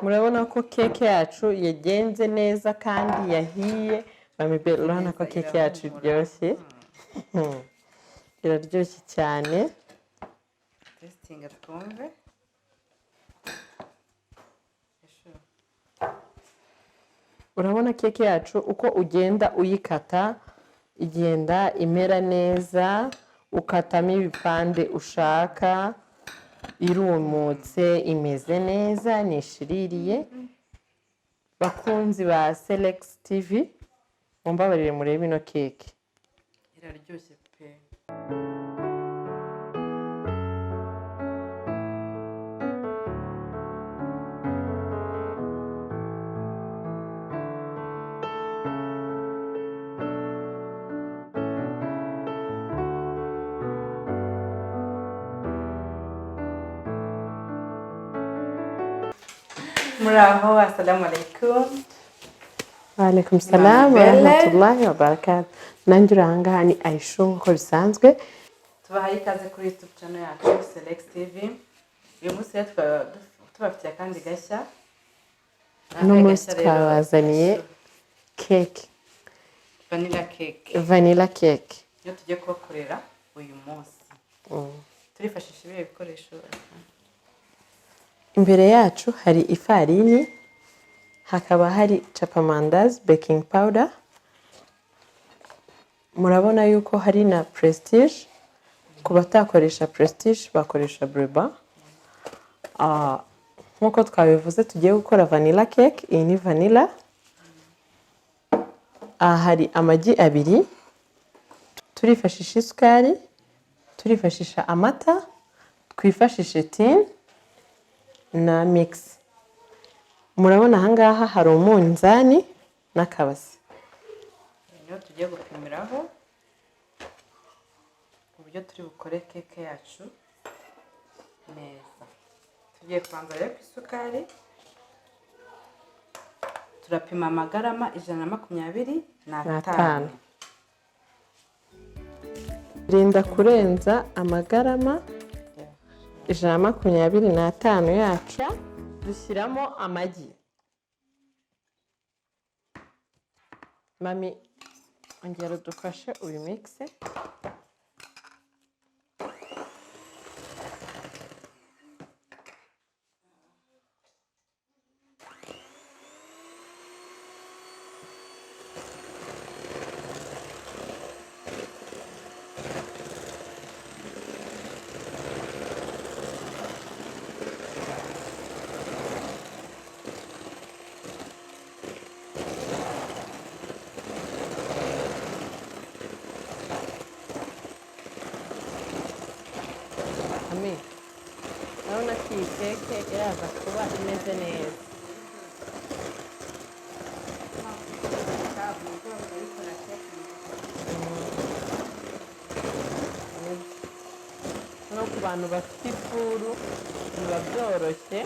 Murabona ko keke yacu yagenze neza kandi yahiye. Mami Bella, urabona ko keke yacu iryoshye, iraryoshye cyane. Testing twumve. Urabona keke yacu uko ugenda uyikata igenda imera neza, ukatamo ibipande ushaka, irumutse, imeze neza, nishiririye. Bakunzi ba Selex TV, mumbabarire murebe ino keke. Iraryoshye pe. Muraho, assalamu alaikum. Waalaikum salam Mami Bella. Warahmatullahi wabarakatuh. Nanjye uri ahangaha ni Aishu nk'uko bisanzwe. Tubahaye ikaze kuri YouTube channel yacu Selex TV. Uyu munsi rero tukaba tubafitiye akandi gashya. Uno Akahe munsi gashya rero? twabazaniye keke, Vanilla cake. Vanilla cake. Niyo tugiye kubakorera uyu munsi. Turifashisha ibihe bikoresho? Imbere yacu hari ifarini, hakaba hari capamandazi, baking powder. Murabona yuko hari na Prestige. Ku batakoresha Prestige bakoresha Breba. Nk'uko twabivuze, tugiye gukora vanilla cake. Iyi ni vanilla. Aha hari amagi abiri, turifashisha isukari, turifashisha amata, twifashishe tini na mix. Murabona ahangaha hari umunzani n'akabase. Niyo tugiye gupimiraho uburyo turi bukore keke yacu neza. Tugiye kubanza rero ku isukari, turapima amagarama 125. N'atanu. Rinda kurenza amagarama 125 yacu. Dushyiramo amagi. Mami, ongera udufashe uyu mikise. Ami, urabona ko iyi keke iraza kuba imeze neza. No ku bantu bafite ifuru biba byoroshye.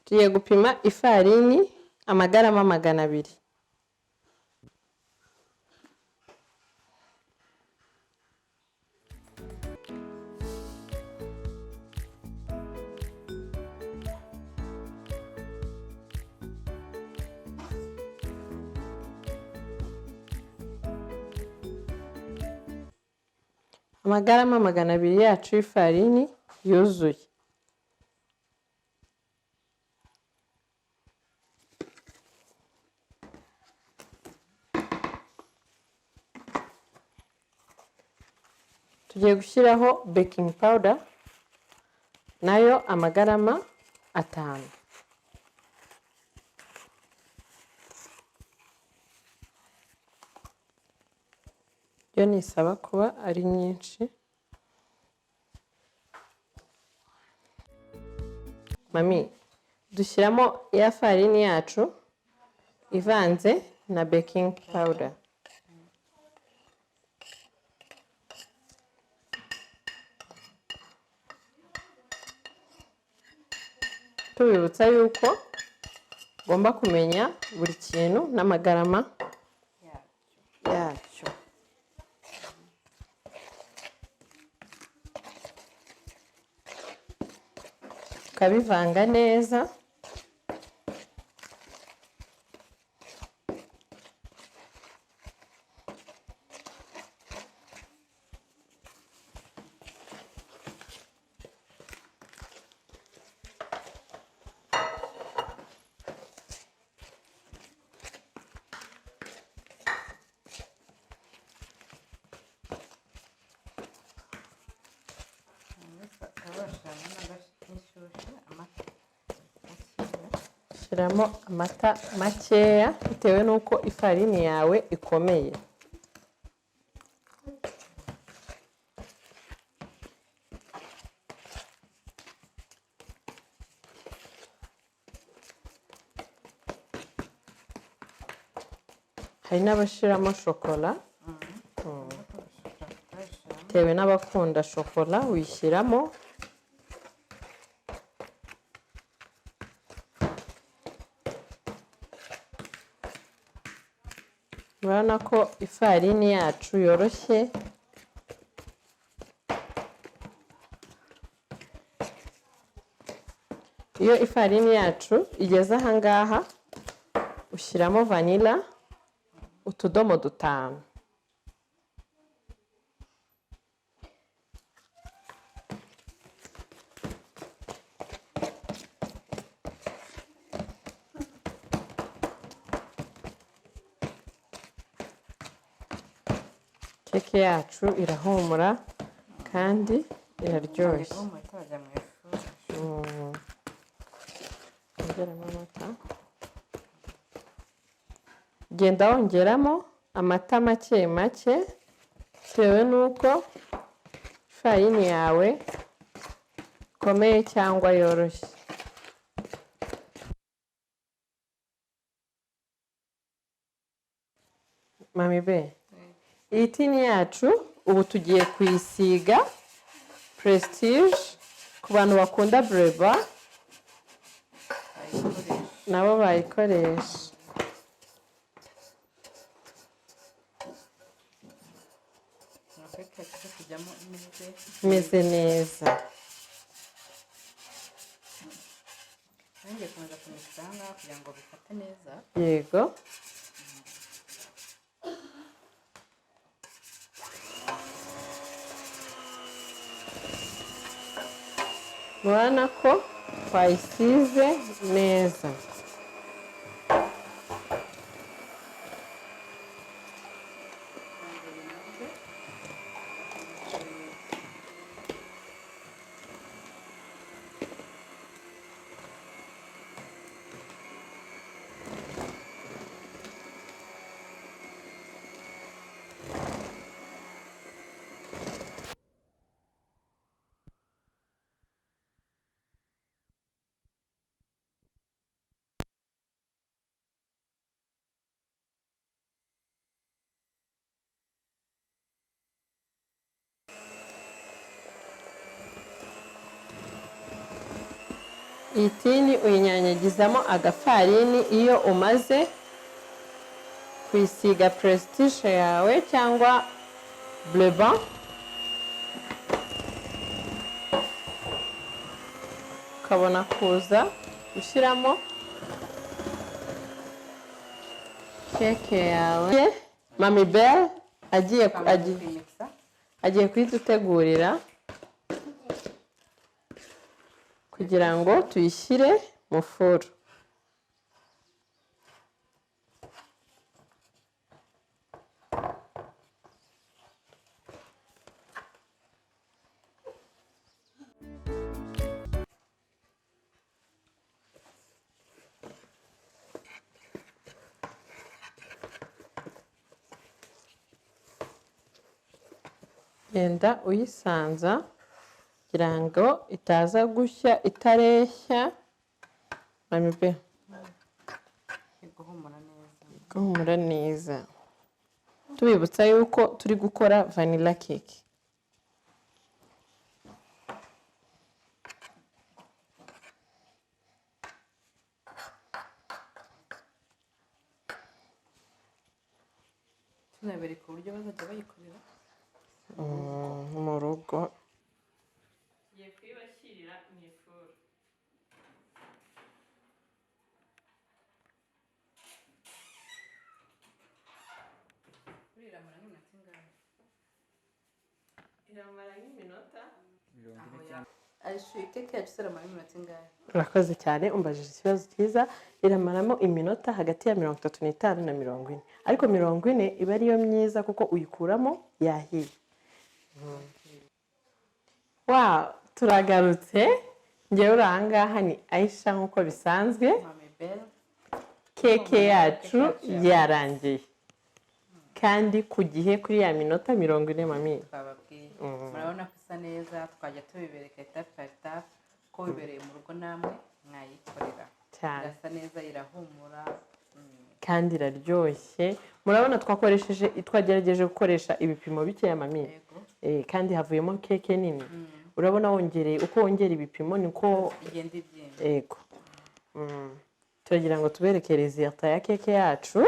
Tugiye gupima ifarini amagarama 200. Amagarama 200 yacu y'ifarini yuzuye. Tugiye gushyiraho baking powder nayo amagarama 5. Yo nisaba kuba ari nyinshi. Mami, dushyiramo ya farini yacu ivanze na baking powder. Tubibutsa yuko ugomba kumenya buri kintu n'amagarama yacyo. Ukabivanga neza. Shyiramo amata makeya bitewe n'uko ifarini yawe ikomeye. Hari n'abashiramo shokora, bitewe n'abakunda shokora wishyiramo. Urabona ko ifarini yacu yoroshye. Iyo ifarini yacu igeze aha ngaha, ushyiramo vanilla utudomo 5. Keke yacu irahumura kandi iraryoshye. Ongeramo amata. Genda wongeramo amata make make bitewe n'uko ifarini yawe ikomeye cyangwa yoroshye. Mami be, iyi tini yacu ubu tugiye kuyisiga Prestige ku bantu bakunda Breba nabo bayikoresha. Imeze neza. Ngiye gukomeza kumikisa aha ngaha kugira ngo bifate neza. Yego. Murabona ko twayisize neza. Iyi tini uyinyanyagizamo agafarini iyo umaze kuyisiga Prestige yawe cyangwa Bleba. Ukabona kuza ushyiramo keke yawe. Mami Belle agiye kuyidutegurira kugira ngo tuyishyire mu furu. Genda uyisanza kugira ngo itaza gushya itareshya. Mami pe. Guhumura neza. Guhumura neza. Tubibutsa yuko turi gukora vanilla cake. Tunabereka uburyo bazajya bayikorera mu rugo. Tugiye kuyibashyirira mu ifuru. Iramara nk'iminota ingahe? Iramara nk'iminota 40. Aisha, keke yacu iramara iminota ingahe? Urakoze cyane, umbajije ikibazo cyiza. Iramaramo iminota hagati ya 35 na 40, ariko 40 iba ariyo myiza kuko uyikuramo yahiye. Wow, turagarutse. Ngewe uri ahangaha ni Aisha nk'uko bisanzwe. Mami Belle. Keke yacu yarangiye kandi ku gihe, kuri ya minota 40, mami. Twababwiye, murabona ko isa neza. Twajya tubibereka étape par étape ko bibereye mu rugo, namwe mwayikorera. Cyane. Irasa neza, irahumura. Kandi iraryoshye. Murabona twakoresheje, twagerageje gukoresha ibipimo bikeya, mami. Yego. Kandi havuyemo keke nini. Urabona wongereye, uko wongera ibipimo niko igenda ibyimba. Yego. Turagira ngo tubereke résultat ya keke yacu.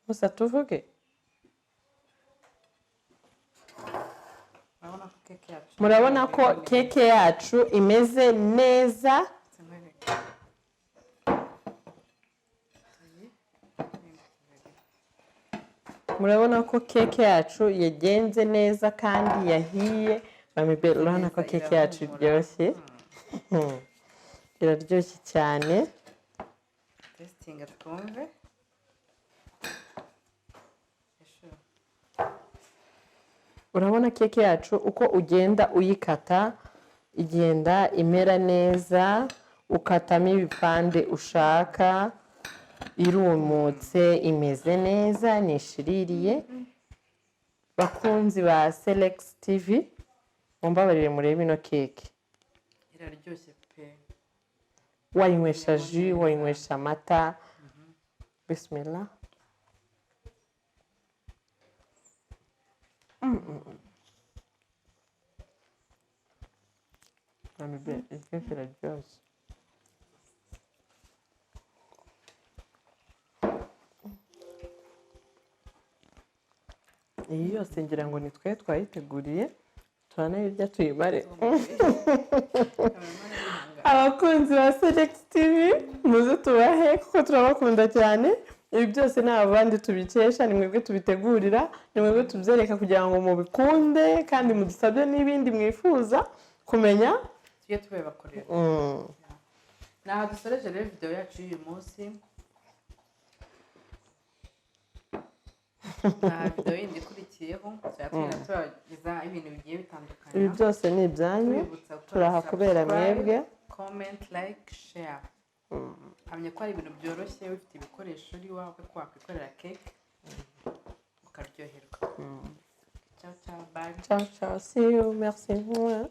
Gusa tuvuge Murabona ko keke yacu Murabona ko keke yacu imeze neza. Nkwereke. Murabona ko keke yacu yagenze neza kandi yahiye. Mami Belle, urabona ko keke yacu iryoshye? Iraryoshye cyane. Testinga twumve. Eshu. Urabona keke yacu uko ugenda uyikata igenda imera neza, ukatamo ibipande ushaka, irumutse, imeze neza, nishiririye. Bakunzi ba Selex TV, mumbabarire murebe ino keke. Iraryoshye pe. Wayinywesha jus, wayinywesha amata. Bismillah. Mami Belle, iyi keke iraryoshye. Iyi yose ngira ngo ni twe twayiteguriye, turanayirya tuyimare. Abakunzi ba Select TV, muze tubahe kuko turabakunda cyane. Ibi byose ni abandi tubikesha, ni mwebwe tubitegurira, ni mwebwe tubyereka kugira ngo mubikunde kandi mudusabye n'ibindi mwifuza kumenya. Tujye tubibakorera. Ni aha dusoreje rero video yacu y'uyu munsi. Nta video yindi ikurikiyeho, tuzajya tugenda tubageza ibintu bigiye bitandukanye. Ibi byose ni ibyanyu. Tubibutsa gukora Turaha kubera subscribe, mwebwe. comment, like, share. Hamya ko ari ibintu byoroshye, ufite ibikoresho uri iwawe ko wakwikorera cake ukaryoherwa. Ciao ciao, bye. Ciao ciao, see you, merci. Mwah.